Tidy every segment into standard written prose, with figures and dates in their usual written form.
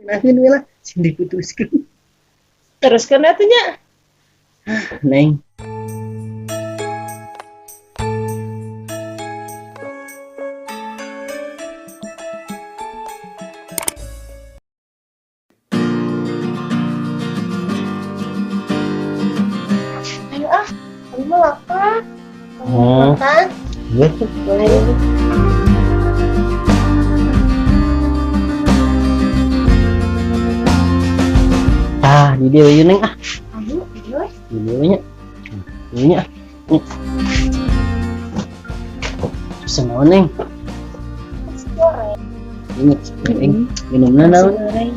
Ngeunaheun we lah, sing diputuskeun. Teruskeun atuh nya. Neng. Ayo ah, abi mah lapar. Oh. Makan. Iya tuh. Boleh. Ah, di dieu we, Neng, ah. Ayo, di dieu we. Di dieu we nya. Dieu nya. Pesen naon, Neng? Nasi goreng. Ini nasi goreng. Minumna Nasi naon? goreng.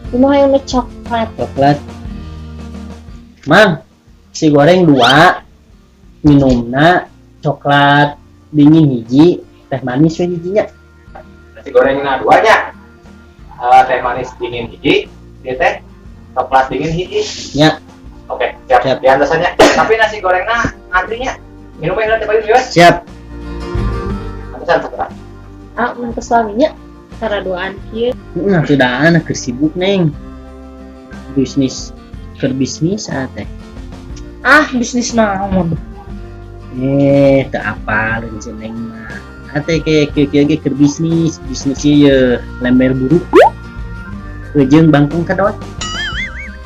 Ini mah yang coklat. Coklat. Mang, nasi goreng 2, minumna coklat dingin hiji, teh manis we hijinya. Nasi gorengna 2 nya. Teh manis dingin hiji, dia teh coklat dingin hiji. Ya. Oke, siap. Siap. Di antasannya. Tapi nasi gorengna ngantrinya. Minumnya heula teh payun we. Siap. Antasan segera. Ah, mun ke suaminya cara duaan kieu. Heeh, atuh daan keur sibuk, Neng. Bisnis keur bisnis ah teh. Ah, bisnis naon? Teu apal si Neng mah. Ate ke kieu kieu ge keur bisnis, bisnis ieu ye lember buruk. Jeung bangkung kedot.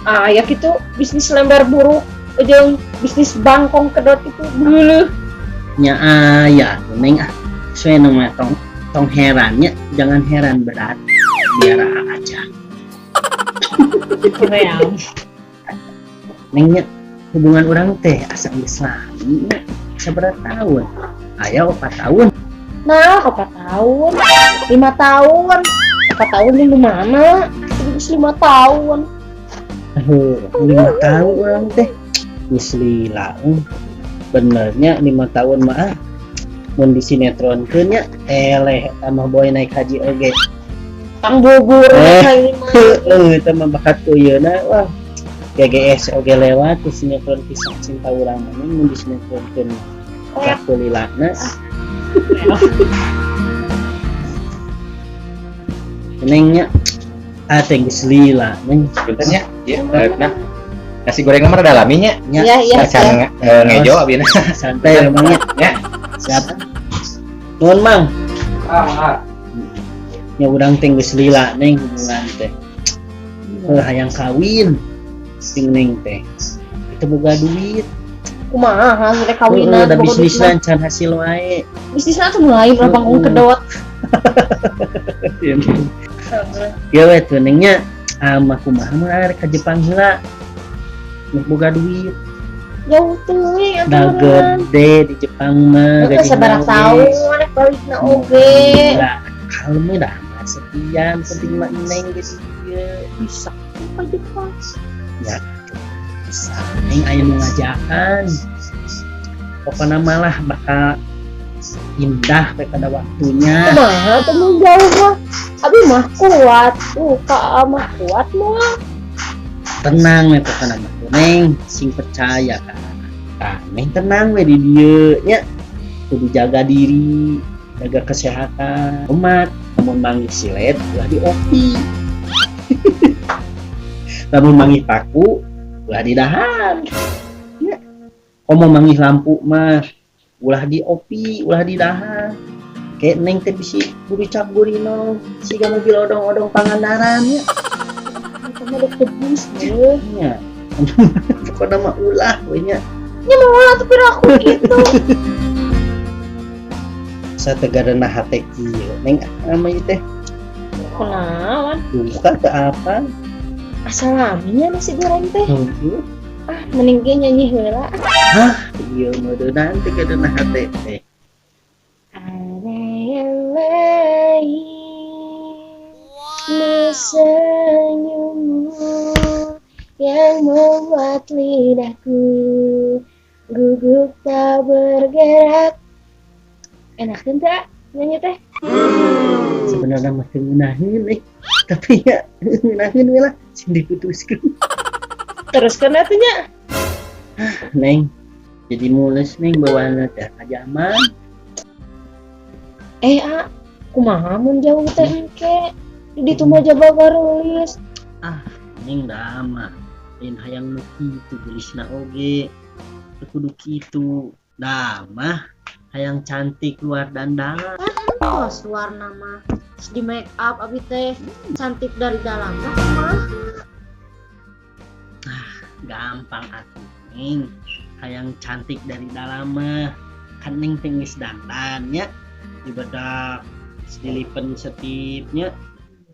Ah, ya kitu bisnis lember buruk jeung bisnis bangkong kedot itu geuleuh. Nya aya tuh Neng ah. Suena mah tong herannya, jangan heran berat. Biar aja. Korea. Nengnya hubungan orang teh asa geus lami nya. Sabaraha tahun? Aya 4 tahun. Nah, 4 tahun. 5 tahun. 4 tahun di mana? Geus 5 tahun. Aduh, 5 tahun orang teh. Geus lila. Benernya 5 tahun mah ah. Mun di sinetronkeun nya eleh eta mah boy naik haji oge. Kang bubur naik haji mah. Heeh, eta mah bakat ku ieuna wah. GGS oge lewat di sinetron kisah cinta urang mah mun di sinetronkeun waktu lilana. Nengnya ate geus lila neng. Punten nya. Ieu, nah. Nasi goreng mah rada lami nya. Nya. Iya, iya, Acan iya. ngejo abina. Santai emang nya. Nya. Siap. Nuhun Mang. Ah, mangga. Nya urang teh geus lila neng hubungan teh. Hayang kawin sing neng teh. Kita boga duit. Kumaha rek kawinan, Heeh, da boga bisnis duit mah. can hasil wae. Bisnisna tuh mulai berapa bangkong Heeh. kedot. Ieu we tuh nengnya ama kumaha mun arek ka Jepang heula. Meh boga duit. Jauh teuing atuh Da meureun. gede di Jepang mah Heeh, gaji sabaraha oge. tahun rek balikna oge. Lah, kalem dah mah sekian penting mah neng geus ieu. Bisa ka Jepang. Ya, bisa. Neng aya nu ngajakan. Pokona malah bakal indah we pada waktunya. Kumaha tuh mun jauh mah? Abi mah kuat. Tuh, ka mah kuat moal. Tenang we pokona mah tuh, Neng, sing percaya ka. Tah, Neng tenang we di dieu nya. Kudu jaga diri, jaga kesehatan. Umat, lamun manggih silet ulah diopi. Lamun manggih paku ulah didahar. Nya. Komo manggih lampu mah ulah diopi, ulah didahar. Kayak Neng teh bisi buricak burino, siga mobil odong-odong Pangandaran nya. Itu mah dek debus deh. Nya. Pokokna mah ulah we nya. Nya mah ulah tuh piraku gitu. Sategarana hate kieu Neng ama ieu teh. Kunaon? Duka teu apa? Asal laminya nasi goreng teh. Heeh. Ah, mending ge nyanyi heula. Hah, ieu meureunaan teh gadeuna hate teh. Ada yang lain di senyummu yang membuat lidahku gugup tak bergerak. Enak kan tak nyanyi teh? Sebenarnya mah teu ngeunaheun euy. Tapi ya ngeunaheun we lah sing diputuskeun. Teruskeun atuh nya. Ah, Neng, jadi mules Neng bawaanna teh ka zaman. Ah, kumaha mun jauh teh engke? Di ditu mah jaba gareulis. Neng, da mah lain hayang nu kitu geulisna oge. Teu kudu kitu. Da mah hayang cantik luar dan dalam. Tos warna mah. Terus di make up abi teh cantik dari dalam mah mah. Gampang atuh, Neng. Hayang cantik dari dalam mah. Kan Neng teh geus dandan nya. Dibedak, geus dilipen setipnya.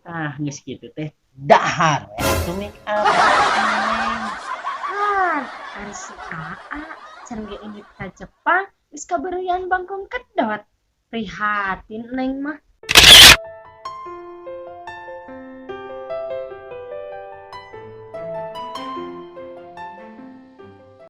Tah, geus kitu teh dahar we atuh make up. Kan, ari si Aa can ge indit ka Jepang geus kabeureuyan bangkong kedot. Prihatin Neng mah.